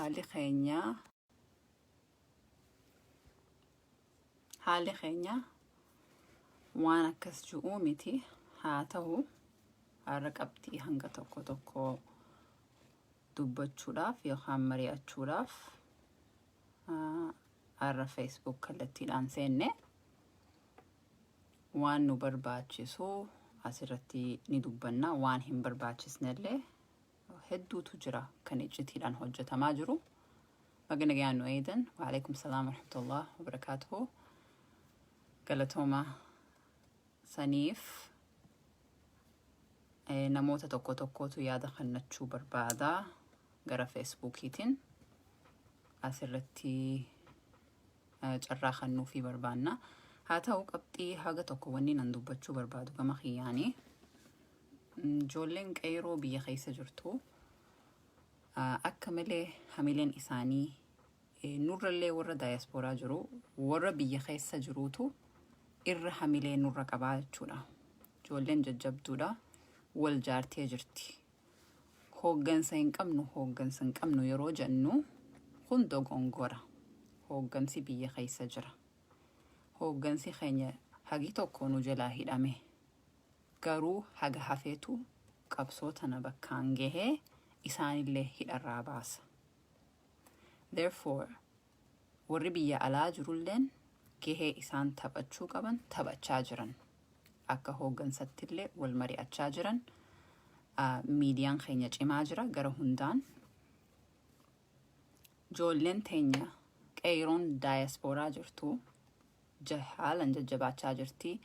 Haalli keenya haalli keenya waan akkas ju'uu miti haa ta'u har'a qabxii hanga tokko tokko dubbachuudhaaf yookaan mari'achuudhaaf har'a Facebook kallattiidhaan seenne waan nu barbaachisu asirratti ni dubbanna waan hin barbaachisnellee hedduutu jira kan iccitiidhaan hojjetamaa jiru. Baga nagayaan nu eeydan. Waalaikum salaam warahmatullah wabarakaatuhu. Galatooma saniif namoota tokko tokkotu yaada kennachuu barbaada gara feesbuukiitiin asirratti carraa kennuufii barbaanna. Haa ta'u qabxii haga tokko wanni nan dubbachuu barbaadu gama kiyyaanii. Ijoolleen qeeroo biyya keessa jirtu akka malee hamileen isaanii nurrallee warra daayaspooraa jiru warra biyya keessa jiruutu irra hamilee nurra qabaa jechuudha. Ijoolleen jajjabduudha. Wal jaartee jirti. Hooggansa hin qabnu hooggansa hin qabnu yeroo jennu kun dogongora. Hooggansi biyya keessa jira. Hooggansi keenya hagi tokko nu jalaa hidhame. Garuu haga hafetu qabsoo tana bakkaan gahee isaanillee hidharraa baasa. Therefore, warri biyya alaa jirulleen gahee isaan taphachuu qaban taphachaa jiran. Akka hooggansattillee wal mari'achaa jiran. Miidiyaan keenya cimaa jira gara hundaan. Ijoolleen teenya qeeyroon daayaspooraa jirtu haalan jajjabaachaa jirti.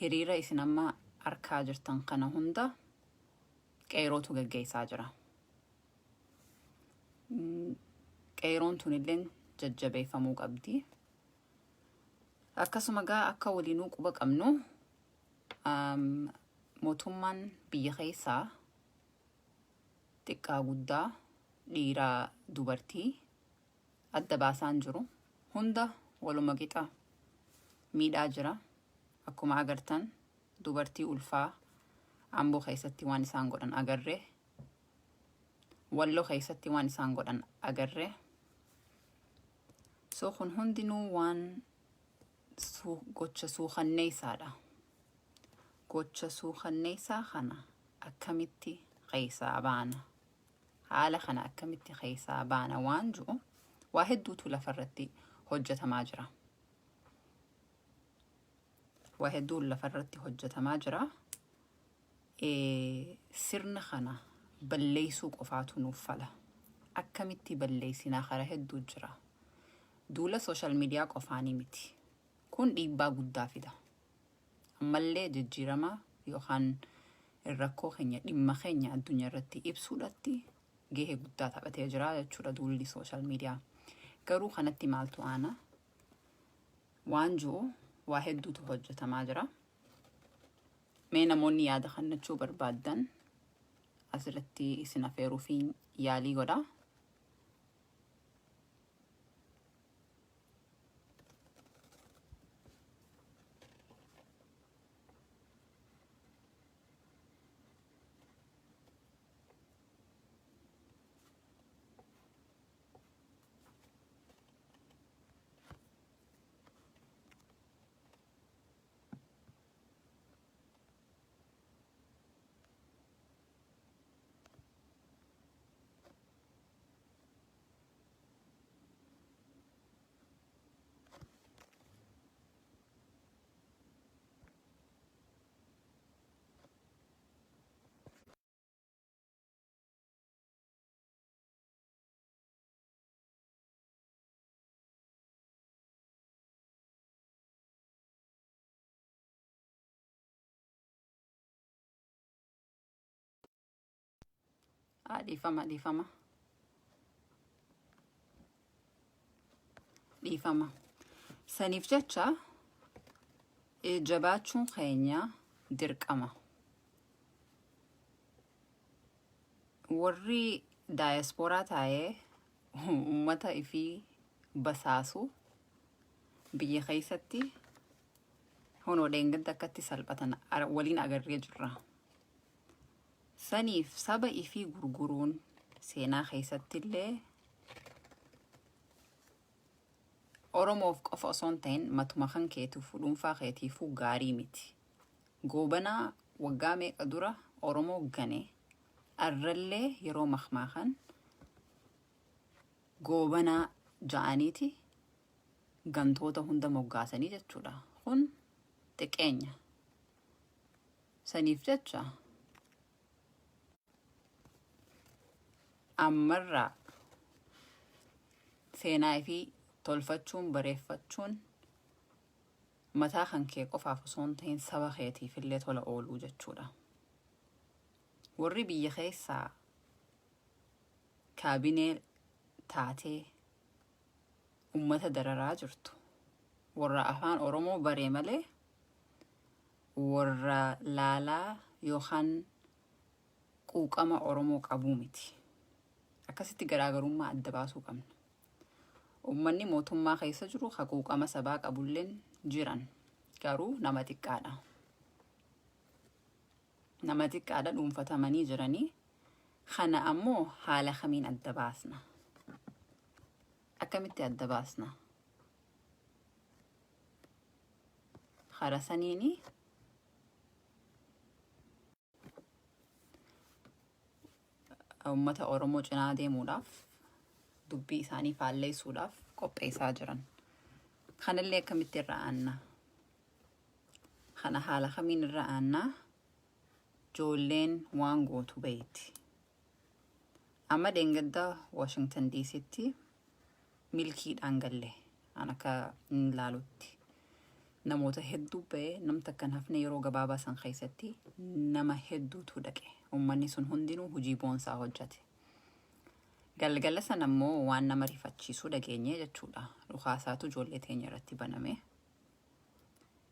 Hiriira isin amma arkaa jirtan kana hunda qeyrootu gaggeessaa jira. Qeeyroon tunilleen jajjabeeffamuu qabdi. Akkasuma gaa akka waliinuu quba qabnu mootummaan biyya keessaa xiqqaa guddaa dhiiraa dubartii adda baasaan jiru hunda waluma qixa miidhaa jira. Akkuma agartan dubartii ulfaa Amboo keessatti waan isaan godhan agarre. Walloo keessatti waan isaan godhan agarre. So kun hundinuu waan gocha suukanneessaadha. Gocha suukanneessaa kana akkamitti keessaa baana? Haala kana akkamitti keessaa baana waan jiru waa hedduutu lafarratti hojjetamaa jira. Waa hedduun lafarratti hojjetamaa jira. Sirna kana balleessuu qofaatu nuuf fala. Akkamitti balleessinaa karaa hedduu jira. Duula social media qofaanii miti. Kun dhiibbaa guddaa fida. Ammallee jijjiirama yookaan rakkoo keenya dhimma keenya addunyaa irratti ibsuudhatti gahee guddaa taphatee jira jechuudha duulli social media. Garuu kanatti maaltu aana? Waan jiru waa hedduutu hojjetamaa jira. Mee namoonni yaada kennachuu barbaaddan asirratti isin afeeruu fi yaalii godha. Dhiifama dhiifama. Dhiifama. Saniif jecha jabaachuun keenya dirqama. Warri daayaspooraa taa'ee uummata ifii basaasu biyya keessatti honoo dheengadda akkatti salphatan waliin agarree jirra. Saniif saba ifii gurguruun seenaa keessattillee Oromoof qofa osoo hin ta'in matuma kan keetiifuu, dhuunfaa keetiifuu gaarii miti. Goobanaa waggaa meeqa dura Oromoo gane, arrallee yeroo makmaakan Goobanaa ja'aniiti gantoota hunda moggaasanii jechuudha. Kun xiqqeenya. Saniif jecha ammarraa seenaa ifii tolfachuun, bareeffachuun mataa kan kee qofaaf osoo hin ta'in saba keetiif illee tola ooluu jechuudha. Warri biyya keessaa kaabinee taatee ummata dararaa jirtu warra afaan Oromoo baree malee warra laalaa yookaan quuqama Oromoo qabuu miti. Akkasitti garaagarummaa adda baasuu qabna. Ummanni mootummaa keessa jiru ka quuqama sabaa qabulleen jiran, garuu nama xiqqaadha. Nama xiqqaadha, dhuunfatamanii jiranii. Kana ammoo haala kamiin adda baasna? Akkamitti adda baasna? Kara saniini uummata Oromoo cinaa deemuudhaaf, dubbii isaanii faalleessuudhaaf qopheessaa jiran. Kanallee akkamitti irra aanna? Kana haala kamiin irra aannaa? Ijoolleen waan gootu beeyti. Amma dheengadda Washington DCtti milkiidhaan galle, an akka hin laalutti. Namoota hedduu ba'ee, nam takka hin hafne. Yeroo gabaabaa san keessatti nama hedduutu dhaqe. Uummanni sun hundinuu hojii boonsaa hojjate. Galgala sana immoo waan nama rifachiisuu dhageenye jechuudha. Dhukaasaatu ijoollee teenya irratti baname.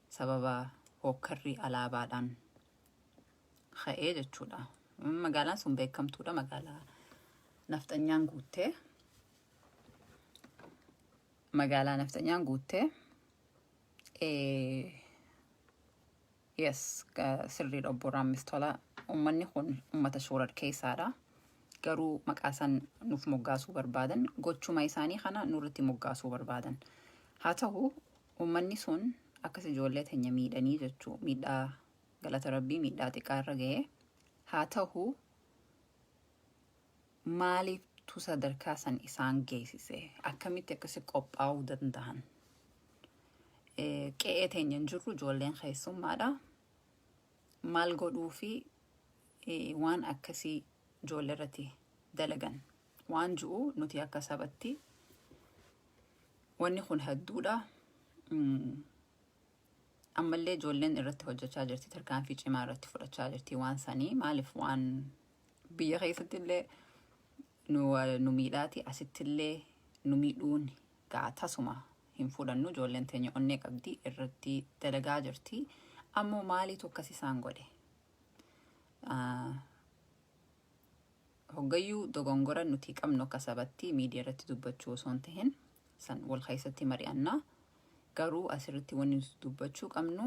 Sababa hookkarri alaabaadhaan ka'ee jechuudha. Magaalaan sun beekamtuudha. Magaalaa nafxanyaan guuttee. Magaalaa nafxanyaan guuttee. Yes, sirriidha, obbo Raammistola. Uummanni kun uummata shoorar keessaadha. Garuu maqaa isaan nuuf moggaasuu barbaadan, gochuma isaanii kana nurratti moggaasuu barbaadan. Haa ta'u, uummanni sun akkas ijoollee teenya miidhanii jechuu, miidhaa, galata rabbii, miidhaa xiqqaa irra ga'ee. Haa ta'u, maaliiftu sadarkaa san isaan geessise? Akkamitti akkasi qophaa'uu danda'an? Qe'ee teenya hin jirru, ijoolleen keessummaadha. Maal godhuu fi waan akkasii ijoollee irratti dalagan waan ji'u, nuti akka sabatti wanni kun hedduudha. Ammallee ijoolleen irratti hojjechaa jirti, tarkaanfii cimaa irratti fudhachaa jirti waan sanii. Maaliif waan biyya keessatti illee nu miidhaati, asitti illee nu miidhuun gaa tasuma hin fudhannu. Ijoolleen teenya onnee qabdi, irratti dalagaa jirti. Ammoo maaliitu akkas isaan godhe? Hoggayyuu dogongora nuti qabnu akka sabatti miidiyaa irratti dubbachuu osoo hin tahin san wal keessatti mari'annaa. Garuu asirratti wanni nuti dubbachuu qabnu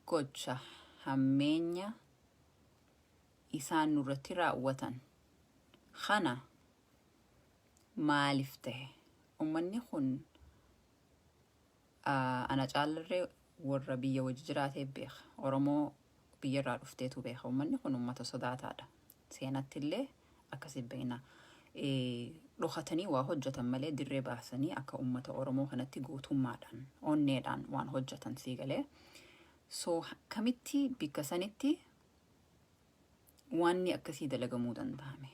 gocha hammeenya isaan nurratti raawwatan kana maaliif tahe? Ummanni kun ana caallarree warra biyya wajji jiraatee beeka. Oromoo biyyarraa dhufteetu beeka. Ummanni kun ummata sodaataadha. Seenatti illee akkasi beekna. Dhokatanii waa hojjetan malee dirree baasanii akka ummata Oromoo kanatti gootummaadhaan, onneedhaan waan hojjetan sii galee. So kamitti bikka sanitti wanni akkasii dalagamuu danda'ame?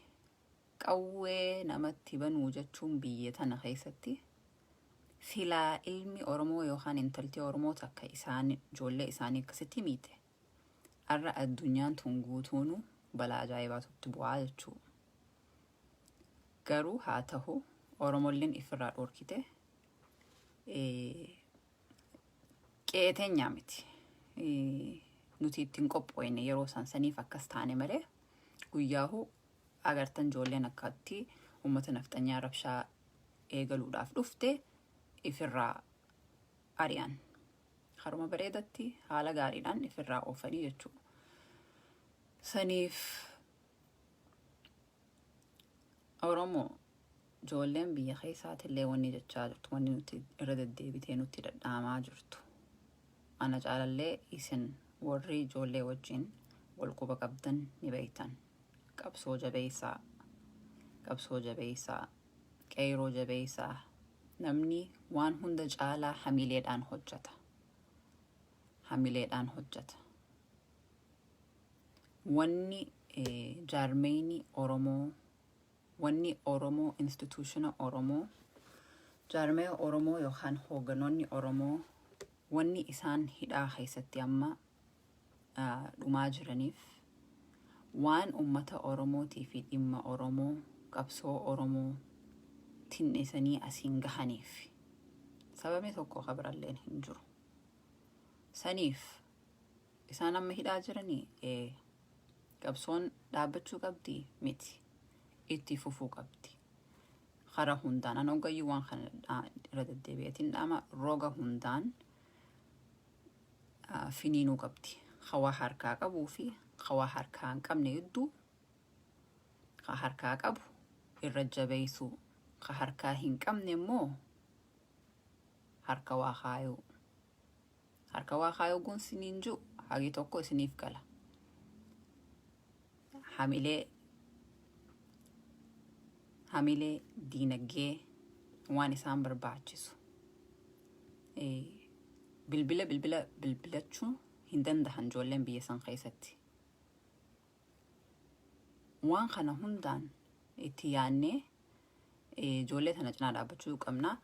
Qawwee namatti banuu jechuun biyya tana keessatti silaa ilmi Oromoo yookaan intalti Oromoo takka isaan ijoollee isaanii akkasitti miite, har'a addunyaan tun guutuunu balaa ajaa'ibaatutti bu'aa jechuu. Garuu haa ta'u, Oromolleen ifirraa dhoorkite, qe'ee teenyaa miti. Nuti ittiin qophooyne yeroo san, saniif akkas taane malee guyyaahu agartan ijoolleen akkatti uummata nafxanyaa rabshaa eegaluudhaaf dhufte ifirraa ari'an. Haruma bareedatti, haala gaariidhaan ifirraa oofanii jechuudha. Saniif Oromoo Ijoolleen biyya keessaatillee wanni jechaa jirtu, wanni nuti irra deddeebitee nutti dhadhaamaa jirtu. Ana caalallee isin warri ijoollee wajjin wal quba qabdan ni beektan. Qabsoo jabeessaa. Qabsoo jabeessaa. Qeyroo jabeessaa. Namni waan hunda caalaa hamileedhaan hojjeta. Hamileedhaan hojjeta. Wanni jaarmeyni Oromoo, wanni Oromoo, institution Oromoo, jaarmaya Oromoo yookaan hoogganoonni Oromoo wanni isaan hidhaa keessatti amma dhumaa jiraniif waan ummata Oromootii fi dhimma Oromoo, qabsoo Oromoo tin'isanii asiin gahaniif. Sababni tokko kabiralleen hin jiru. Saniif isaan amma hidhaa jiranii qabsoon dhaabbachuu qabdi miti. Itti fufuu qabdi. Kara hundaan an hoggayyuu waan kana irra deddeebi'eetiin dhaama, roga hundaan finiinuu qabdi. Hawaa harkaa qabuu fi hawaa harkaa hin qabne gidduu ka harkaa qabu irra jabeessuu, ka harkaa hin qabne immoo harka waa kaayuu. Harka waa kaayuu gun siniin ji'u hagi tokko isiniif gala. Hamilee diinagdee waan isaan barbaachisu. Bilbila bilbilachuu hin dandahan ijoolleen biyya san keessatti. Waan kana hundaan itti yaannee ijoollee tana cinaa dhaabbachuu qabna.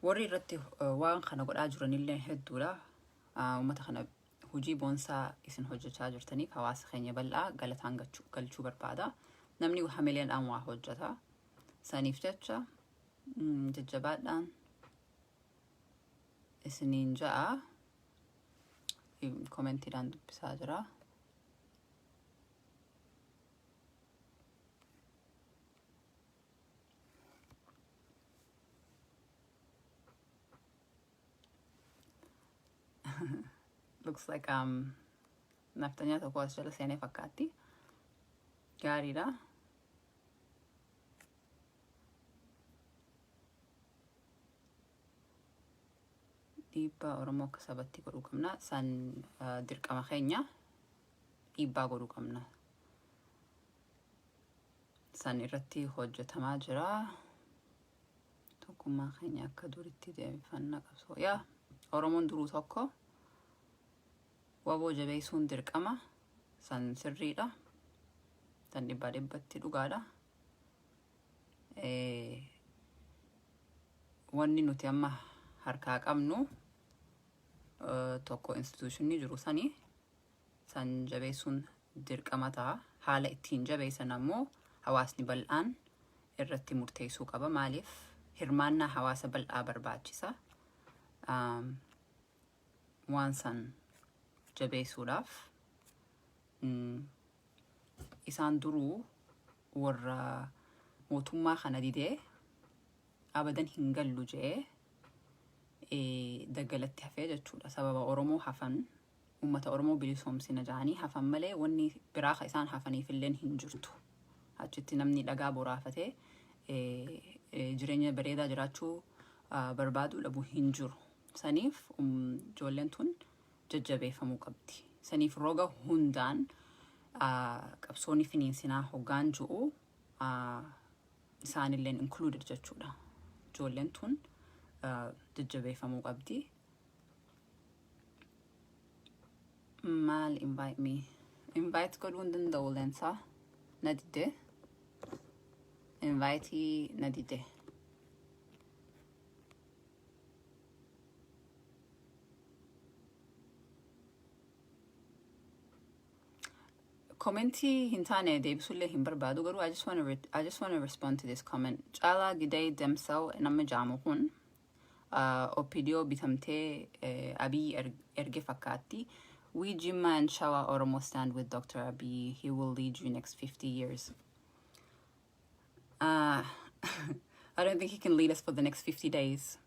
Warri irratti waan kana godhaa jiranillee hedduudha. Uummata kana hojii boonsaa isin hojjechaa jirtaniif hawaasa keenya bal'aa galataan galchuu barbaada. Namni hamileedhaan waa hojjeta. Saniif jecha jajjabaadhaan isiniin ja'a. Commentiidhaan dubbisaa jira. Looks like naftanyaa tokko as jala seenee fakkaatti. Gaariidha. Dhiibbaa Oromoo akka sabatti godhuu qabna. San dirqama keenya, dhiibbaa godhuu qabna. San irratti hojjetamaa jira. Tokkummaa keenya akka duritti deebifannaa qabsoo. Yaa, Oromoon duruu tokko, waboo jabeessuun dirqama. San sirriidha. San dhibbaa dhibbatti dhugaadha. Wanni nuti amma harkaa qabnu tokko institutionni jiru sani san jabeessuun dirqama ta'a. Haala ittiin jabeessan ammoo hawaasni bal'aan irratti murteessuu qaba. Maaliif, hirmaannaa hawaasa bal'aa barbaachisa. Waan san jabeessuudhaaf isaan duruu warra mootummaa kana didee abadan hin gallu je'ee daggalatti hafee jechuudha. Sababa Oromoo hafan, uummata Oromoo bilisoomsina ja'anii hafan malee wanni biraa ka isaan hafaniif illeen hin jirtu. Achitti namni dhagaa boraafatee jireenya bareedaa jiraachuu barbaadu dhabu hin jiru. Saniif ijoolleen tun jajjabeeffamuu qabdi. Saniif roga hundaan qabsoonni finiinsinaa hoggaan ji'u isaanilleen included jechuudha. Ijoolleen tun jajjabeeffamuu qabdi. Maal invite me? Invite godhuu hin danda'u, leensaa. Na dide. Invite na dide. Commentii hin taane deebisullee hin barbaadu, garuu I just want to respond to this comment. Caalaa Gidee Demsaw nama jaamu kun OPDO bitamtee Abiy erge fakkaatti. We Jimma and Shawa Oromo stand with Dr. Abiy. He will lead you next 50 years. I don't think he can lead us for the next 50 days.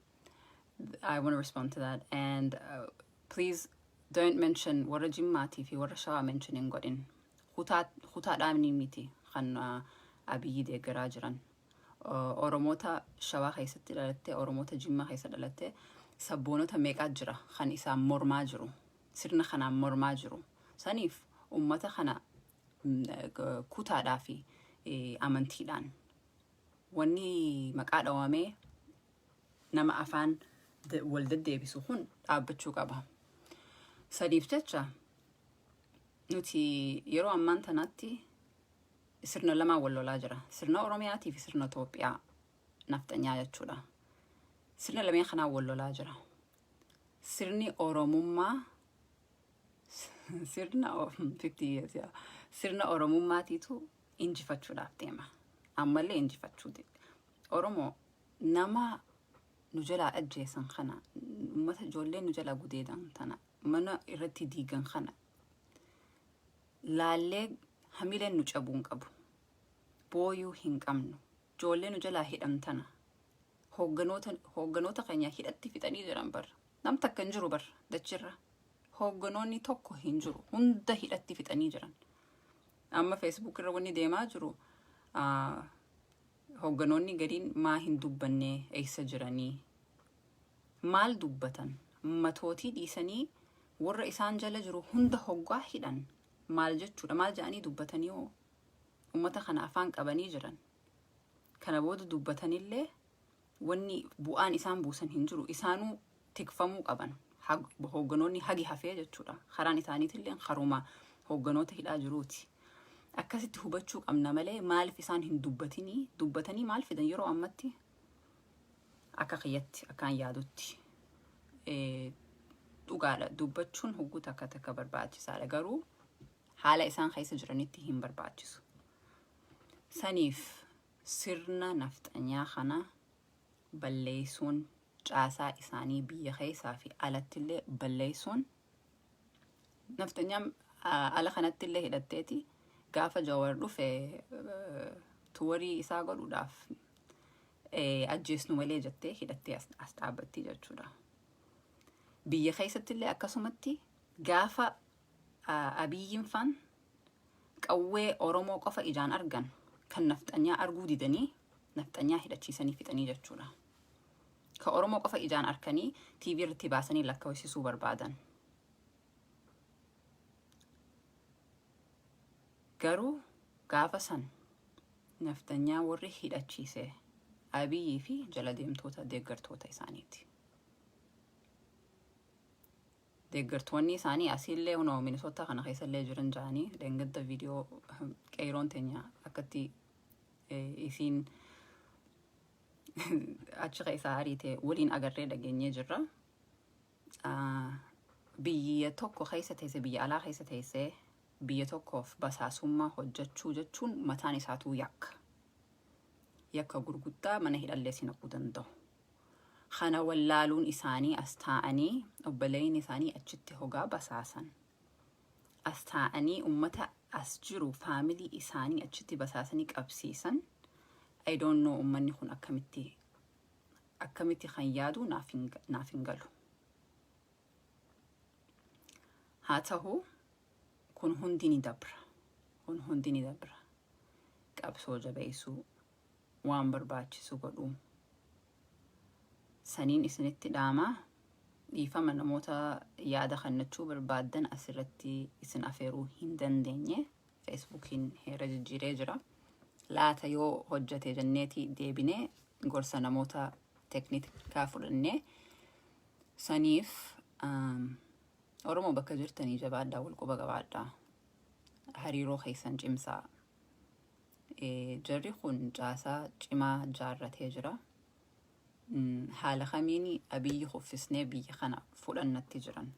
I want to respond to that. And please don't mention warra Jimmaatii fi warra Shawaa mention hin godhin. Kutaadhaan miti kan Abiyyi deeggaraa jiran. Oromoota Shawaa keessatti dhalattee, Oromoota Jimmaa keessa dhalattee, sabboonota meeqaa jira kan isaan mormaa jiru, sirna kanaan mormaa jiru. Saniif ummata kana kutaadhaa fi amantiidhaan wanni maqaa dhawamee nama afaan wal deddeebisu kun dhaabbachuu qaba. Sadiif jecha nuti yeroo ammaan tanaatti sirna lamaan wal lolaa jira. Sirna Oromiyaatii fi sirna Itoophiyaa nafxanyaa jechuudha. Sirna lameen kanaan wal lolaa jira. Sirni Oromummaa sirna 50 years, yeah. Sirna Oromummaatiitu injifachuudhaaf deema. Ammallee injifachuu. Oromoo nama nu jalaa ajjeesan kana, uummata ijoollee nu jalaa gudeedan tana, mana irratti diigan kana laallee hamileen nu cabuu hin qabu. Booyuu hin qabnu. Ijoollee nu jalaa hidhamtana. Hoogganoota keenya hidhatti fixanii jiran barra. Nam takka hin jiru barra dachirra. Hoogganoonni tokko hin jiru. Hunda hidhatti fixanii jiran. Amma Facebook irra wanni deemaa jiru, hoogganoonni gadiin maa hin dubbanne, eessa jiranii? Maal dubbatan? Matootii dhiisanii warra isaan jala jiru hunda hoggaa hidhan. Maal jechuudha? Maal jedhanii dubbatanii hoo? Uummata kana afaan qabanii jiran. Kana booda dubbatanillee wanni bu'aan isaan buusan hin jiru. Isaanuu tikfamuu qaban. Hoogganoonni hagi hafee jechuudha. Karaan isaaniitillee karuma hoogganoota hidhaa jiruuti. Akkasitti hubachuu qabna malee maaliif isaan hin dubbatinii? Dubbatanii maal fidan yeroo ammatti? Akka kiyyatti, akkaan yaadutti. Dhugaadha, dubbachuun hogguu takka takka barbaachisaadha, garuu haala isaan keessa jiranitti hin barbaachisu. Saniif sirna nafxanyaa kana balleessuun, caasaa isaanii biyya keessaa fi alattillee balleessuun, nafxanyaan ala kanattillee hidhatteeti gaafa Jawar dhufe tuwarii isaa godhuudhaaf ajjeesnu malee jettee hidhattee as dhaabbatti jechuudha. Biyya keessattillee akkasumatti gaafa Abiyyiin faan qawwee Oromoo qofa ijaan argan, kan nafxanyaa arguu didanii nafxanyaa hidhachiisanii fixanii jechuudha. Ka Oromoo qofa ijaan arkanii TV irratti baasanii lakkaawsisuu barbaadan. Garuu gaafa san nafxanyaa warri hidhachiise Abiyyii fi jala deemtoota deeggartoota isaaniiti. Deeggartoonni isaanii asiillee hunoo Minisoota kana keessallee jiran ja'anii dheengadda viidiyoo qeeroon teenya akkatti isiin achi keessaa ariite waliin agarree dhageenyee jirra. Biyya tokko keessa teessee, biyya alaa keessa teessee biyya tokkoof basaasummaa hojjechuu jechuun mataan isaatuu yakka. Yakka gurguddaa mana hidhallee si naquu danda'u. Kana wallaaluun isaanii as taa'anii obboleeyyin isaanii achitti hogaa basaasan. As taa'anii ummata as jiru faamilii isaanii achitti basaasanii qabsiisan. I don't know, ummanni kun akkamitti kan yaadu naaf hin galu. Haa ta'u, kun hundi ni dabra. Kun hundi ni dabra. Qabsoo jabeessuu, waan barbaachisu godhuu. Saniin isinitti dhaamaa. Dhiifama, namoota yaada kennachuu barbaaddan asirratti isin afeeruu hin dandeenye. Feesbuukiin heera jijjiiree jira. Laata yoo hojjate jenneeti deebinee gorsa namoota teeknikaa fudhannee. Saniif Oromoo bakka jirtanii jabaadhaa, wal quba qabaadhaa. Hariiroo keessan cimsaa. Jarri kun caasaa cimaa jaarratee jira. Haala kamiin Abiyyi kuffisnee biyya kana fudhannatti jiran.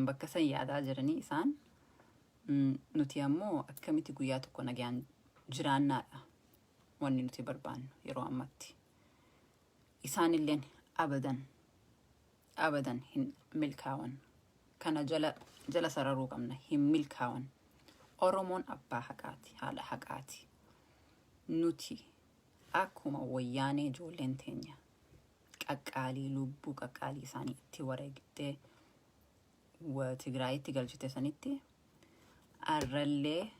Bakka san yaadaa jiranii isaan, nuti ammoo akkamitti guyyaa tokko nagaan jiraannaadha wanni nuti barbaannu yeroo ammatti. Isaanilleen abadan abadan hin milkaawan. Kana jala jala sararuu qabna, hin milkaawan. Oromoon abbaa haqaati, haadha haqaati. Nuti akkuma Wayyaanee ijoolleen teenya qaqqaalii lubbuu qaqqaalii isaanii itti wareegdee Tigraayitti galchite sanitti, arrallee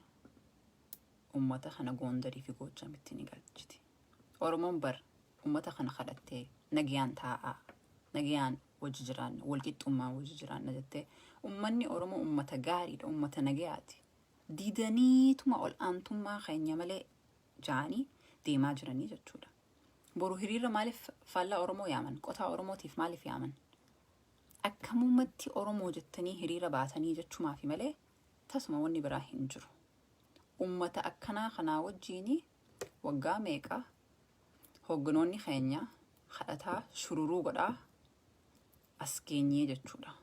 ummata kana Goondarii fi Goojjamitti ni galchiti. Oromoon bar ummata kana kadhattee, nagayaan taa'aa, nagayaan wajji jiraanna, walqixxummaa wajji jiraanna jettee. Ummanni Oromoo ummata gaariidha, ummata nagayaati. Didaniituma ol aantummaa keenya malee ja'anii deemaa jiranii jechuudha. Boru hiriira maaliif faallaa Oromoo yaaman? Qotaa Oromootiif maaliif yaaman? Akkamumatti Oromoo jettanii hiriira baatanii jechumaafi malee tasuma wanni biraa hin jiru. Ummata akkanaa kanaa wajjiini waggaa meeqa hoogganoonni keenya kadhataa shururuu godhaa as geenyee jechuudha.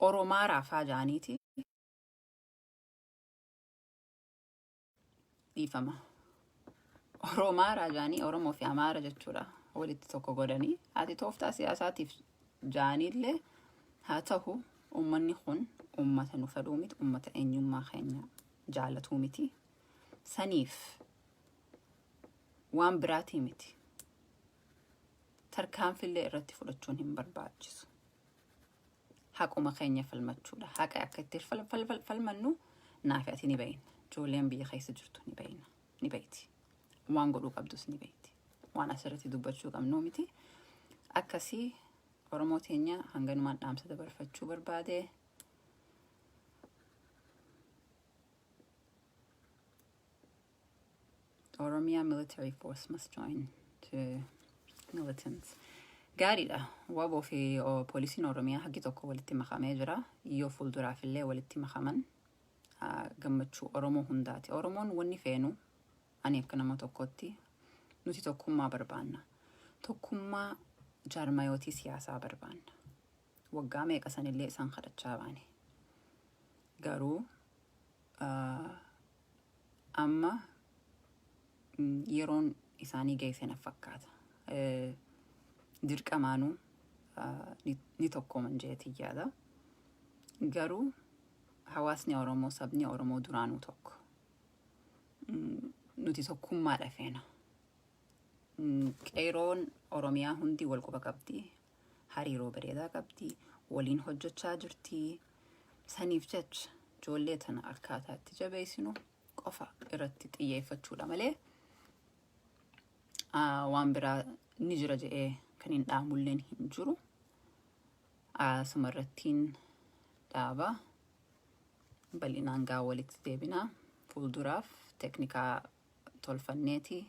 Oromaa raafaa ja'aniiti dhiifama. Oromaaraa ja'anii Oromoo fi Amaara jechuudha walitti tokko godhanii ati tooftaa siyaasaatiif ja'aniillee haa ta'u, ummanni kun ummata nu fedhuu miti, ummata eenyummaa keenya jaalatuu miti. Saniif waan biraatii miti. Tarkaanfillee irratti fudhachuun hin barbaachisu. Haquma keenya falmachuudha. Haqa akka itti falmannu naafi ati ni beeyna. Ijoolleen biyya keessa jirtu ni beeyna. Ni beeyti. Waan godhuu qabdus ni beeyti. Waan asirratti dubbachuu qabnu miti. Akkasii Oromoo teenya, hanganumaan dhaamsa dabarfachuu barbaade. Oromia military force must join to militants. Gaariidha. Waboo fi poolisiin Oromiyaa hagi tokko walitti makamee jira. Yoo fuulduraaf illee walitti makaman gammachuu Oromoo hundaati. Oromoon wanni feenu, ani akka nama tokkotti, nuti tokkummaa barbaanna. Tokkummaa jaarmayootii siyaasaa barbaanna. Waggaa meeqa sanillee isaan kadhachaa baane. Garuu amma yeroon isaanii geesse na fakkaata. Dirqamaanuu ni tokkooman jeetii yaada. Garuu hawaasni Oromoo, sabni Oromoo duraanuu tokko. Nuti tokkummaadha feena. Qeeroon Oromiyaa hundi wal quba qabdi. Hariiroo bareedaa qabdi. Waliin hojjechaa jirti. Saniif jecha ijoollee tana akkaataa itti jabeessinu qofa irratti xiyyeeffachuudha malee waan biraa ni jira jedhee kan hin dhaamulleen hin jiru. Asuma irrattiin dhaaba. Bal'inaan gaa walitti deebinaa. Fuulduraaf teknikaa tolfanneeti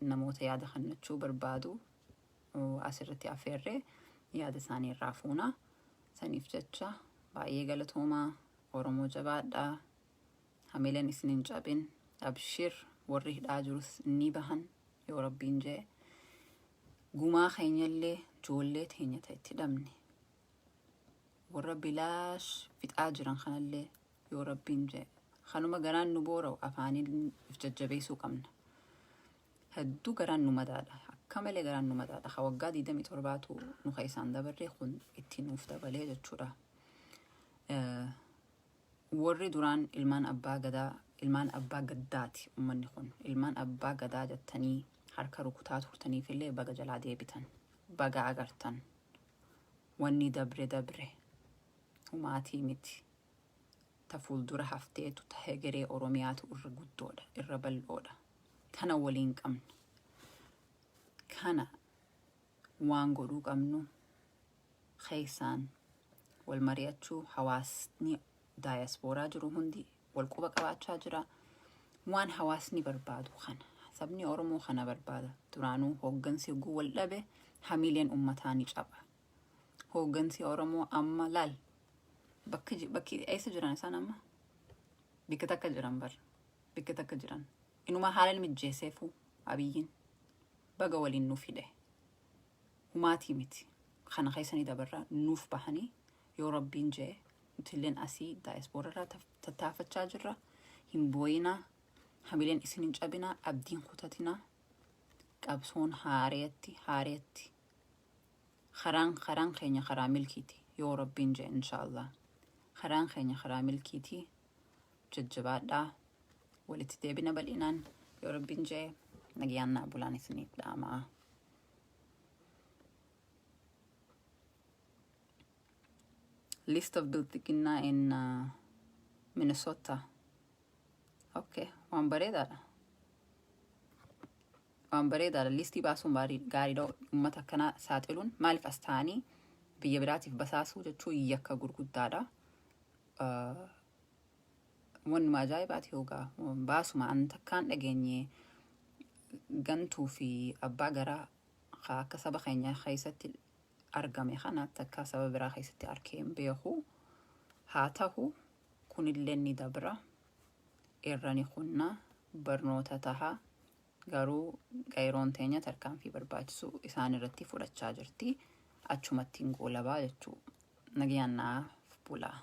namoota yaada kennachuu barbaadu asirratti affeerree yaada isaanii irraa fuuna. Saniif jecha baay'ee galatoomaa. Oromoo jabaadhaa. Hamileen isin hin cabin. Abshir, warri hidhaa jirus ni bahan yoo Rabbiin jee. Gumaa keenyallee ijoollee teenya ta itti dhabne. Warra bilaash fixaa jiran kanallee yoo Rabbiin jee. Kanuma garaan nu boora'u afaaniin if jajjabeessuu qabna. Hedduu garaan nu madaadha. Akka malee garaan nu madaadha. Ha waggaa 27tu nu keessaan dabarree kun itti nuuf dabalee jechuudha. Warri duraan ilmaan abbaa gadaa, ilmaan abbaa gaddaati uummanni kun. Ilmaan abbaa gadaa jettanii harka rukutaa turtaniifillee baga jalaa deebitan. Baga agartan. Wanni dabre dabre. Humaatii miti. Ta fuuldura hafteetu, ta hegeree Oromiyaatu irra guddoodha, irra bal'oodha. Tana waliin qabna. Kana waan godhuu qabnu keessaan wal mari'achuu. Hawaasni daayaspooraa jiru hundi wal quba qabaachaa jira. Waan hawaasni barbaadu kana. Sabni Oromoo kana barbaada. Duraanuu hooggansi hogguu wal dhabe hamileen uummataa ni caba. Hooggansi Oromoo amma laal, bakki bakki eessa jiran isaan amma? Bikka takka jiran bar. Bikka takka jiran. Inuma haala mijjeesseefu Abiyyiin baga waliin nuuf hidhe. Humaatii miti. Kana keessa ni dabarra, nuuf bahanii yoo Rabbiin jee. Nutilleen asii daayaspooraa irraa tattaafachaa jirra. Hin booyinaa. Hamileen isin hin cabinaa. Abdiin kutatinaa. Qabsoon haareetti haareetti. Karaan keenya karaa milkiiti yoo Rabbiin jee, inshaallah. Karaan keenya karaa milkiiti. Jajjabaadhaa. Walitti deebina bal'inaan yoo Rabbiin jee. Nagayaan naa bulaan isiniif dhaamaa. List of Bilxiginnaa in Minnesota. Okay, waan bareedaadha. Waan bareedaadha. Listii baasuun gaariidha. Uummata akkanaa saaxiluun, maaliif as ta'anii biyya biraatiif basaasuu jechuun yakka gurguddaadha. Wannuma ajaa'ibaati yoogaa baasuma an takkaan dhageenye gantuu fi abbaa garaa akka saba keenya keessatti argame kana takka saba biraa keessatti arkee hin beeku. Haa ta'u, kunillee ni dabra. Irra ni kunna, barnoota taha. Garuu qeeroon teenya tarkaanfii barbaachisu isaan irratti fudhachaa jirti. Achumatti hin goolabaa jechuu. Nagayaan naaf bulaa.